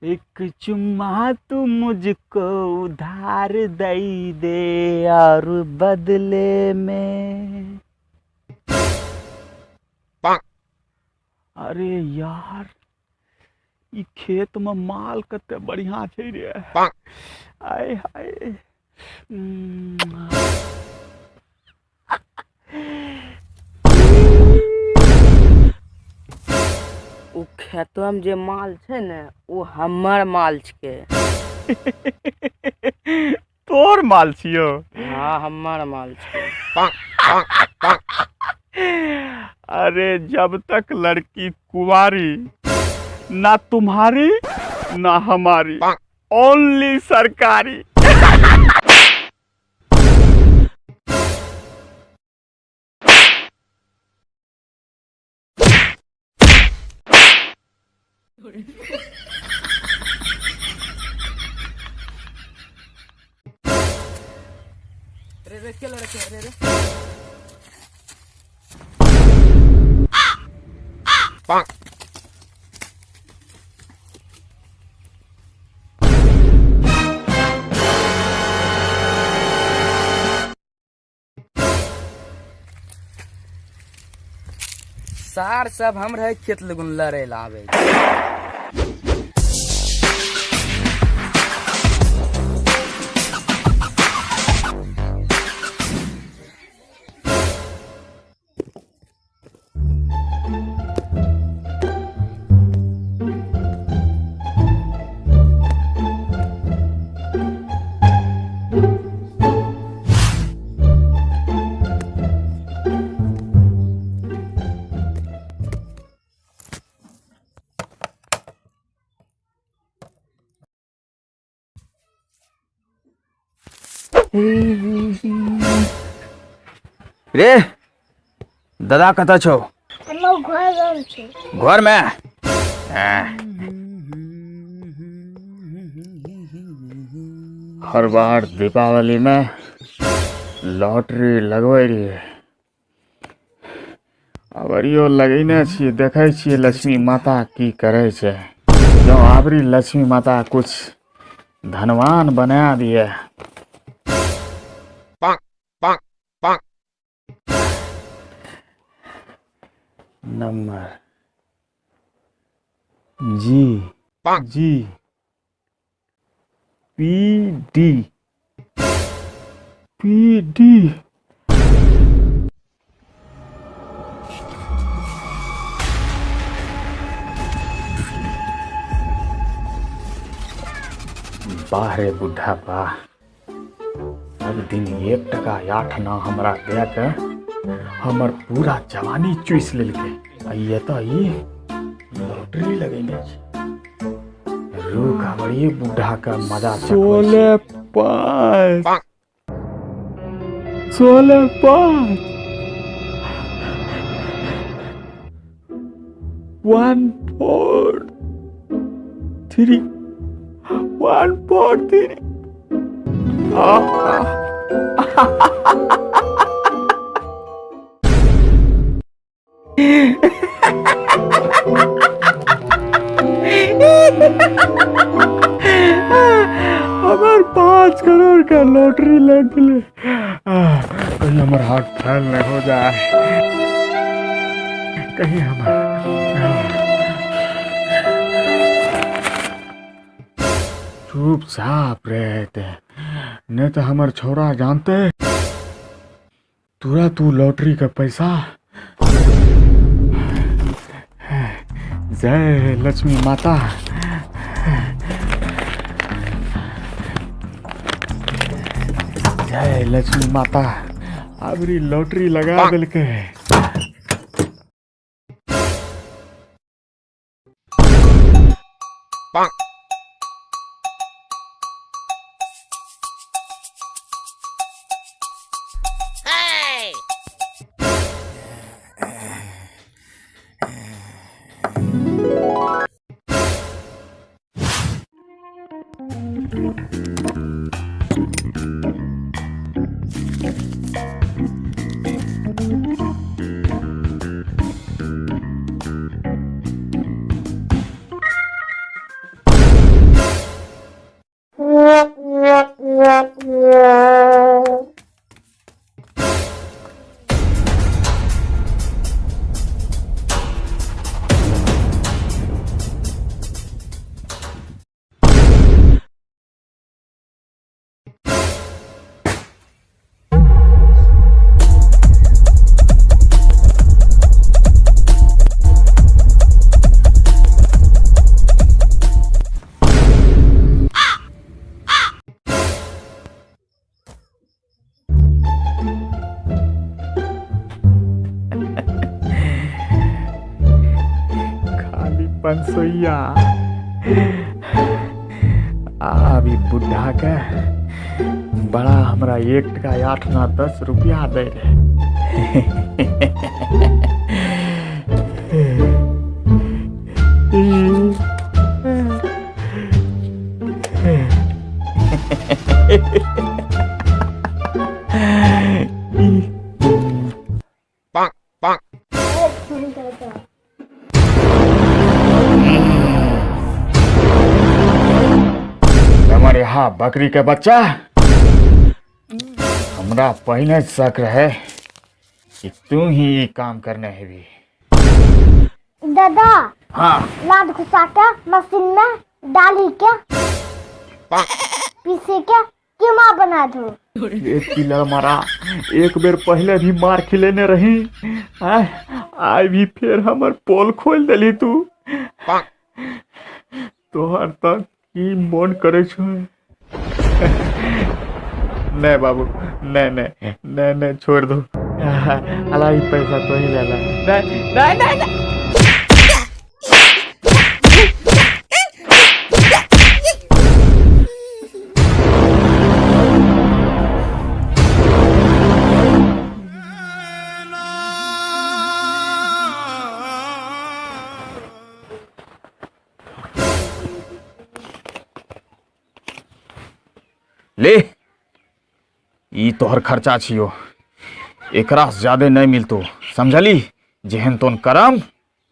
एक चुम्मा तू मुझको उधार दई दे और बदले में। अरे यार, ई खेत में माल कते बढ़िया छै रे। आय हाय। ओ खेतमे जे माल छै ने, ओ हमर माल छिकै। तोर माल छियो? हाँ, हमर माल छिकै। अरे जब तक लड़की कुंवारी, ना तुम्हारी ना हमारी, ओनली सरकारी। रे रे, के लड़के रे रे? सार सब हम रहे खेत लगुन लड़े ला आवे। रे दादा, कतऽ छौ? हमर घर छै। घरमे। हर बार दीपावलीमे लॉटरी लगबै रहियै, अबरियो लगेने छियै। देखै छियै लक्ष्मी माता की करै छै। जँ आबरी लक्ष्मी माता कुछ धनवान बना दिए। Number G G P D P D. वाह रे बुढ़ा वाह, सब दिन 1 टका 8 आना हमरा दए के हमर पूरा जवानी चूसि लेलकै, आ एतऽ ई लॉटरी लगेने छै। रुक, हमर ई बूढ़ा के मजा। 16 5, 16 5, 1 4 3, 1 4 3। हमर 5 करोड़ का लॉटरी लग गेलै। कहीं हमर हार्ट फेल नहीं हो जाए, कहीं हमर। चुपचाप रहते, नहीं तो हमर छोरा जानते तुरंत तू लॉटरी का पैसा। जय लक्ष्मी माता, जय लक्ष्मी माता। अबरी लॉटरी लगा देलकै। 500। आब ई बुढ़ा के बड़ा हमरा 1 टका 8 ना 10 रुपया दे रहे। हमर यहाँ बकरी के बच्चा, हमरा पहले शक रहे कि तू ही ई काम करने हेबी। दादा। हाँ। लाद घुसा के मशीन में डाली के पीसे के कीमा बना दो। एक किलो मारा एक बेर पहले भी मार खिलेने रही, आय आय भी फिर हमर पोल खोल देली तू। तोहर तक की मन करे छो। नहीं बाबू, नहीं नहीं नहीं नहीं, छोड़ दो। अला ई पैसा तो ही ले ला। नहीं नहीं नहीं, नहीं। ले ई तोहर खर्चा छियो, एकरा से ज्यादा नहीं मिलतो, समझली? जेहन तोन करम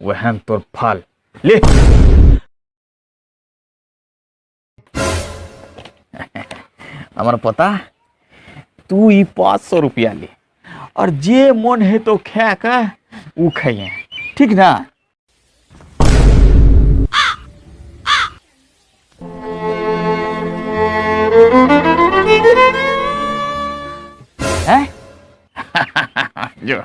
वहन तोर फल। ले हमर पता, तू ई 500 रुपया ले और जे मन है तो खा के ऊ खाइए, ठीक ना? हैं? जो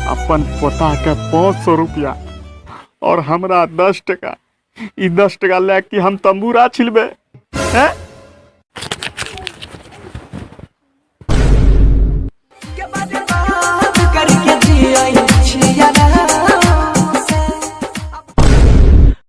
अपन पोता के 500 रुपया और हमरा 10 टका, ई 10 टका ले के हम तंबूरा छिलबे। हैं?